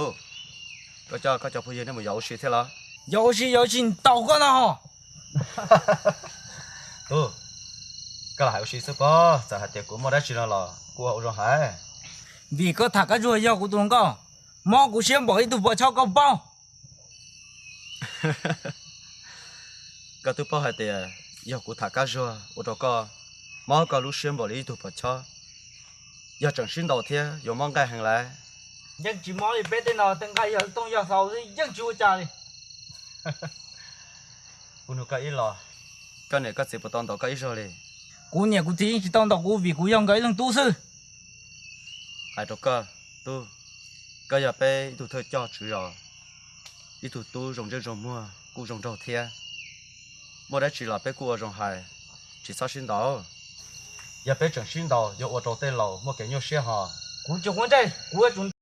Tub, koj coj koj cov phooj ywg nej mus yos ua si thiab los? Yos ua si yos ua si tau koj no. Tub, koj los hais ua si xwb pob, txawm hais tias kuv muaj dab tsi no los kuv ua zoo hais. Vim koj tham Kab Zuag yog kuv tus hluas nkauj, mob kuv siab npaum li ib tug pos chob koj paub. Koj twb paub hais tias yog kuv tham Kab Zuag ua rau koj mob koj lub siab npaum li ib tug pos chob. Yog tseem sib ntaus thiab yuav mob nqaij heev lawm. Yeej tsis mob li peb tej no, tej nqaij yog tooj yog xaus xwb yeej tsis ua cas li. Kuv nug koj ib los, koj niam koj txiv puas tau ntaus koj ib zaug li? Kuv niam kuv txiv yeej tsis tau ntaus kuv vim kuv yog nkawd ib leeg tub xwb. Hais rau koj, tub, koj yog peb ib tug thawj coj tswv zos, ib tug tub zoo ntsej zoo muag kuj zoo nraug thiab. Muaj dab tsi los peb kuj ua zoo hais, tsis txhob sib ntaus. Yog peb tseem sib ntaus yuav ua rau tej laus muaj kev nyuaj siab hos. Kuv tsis quav ntsej, kuv yuav tsum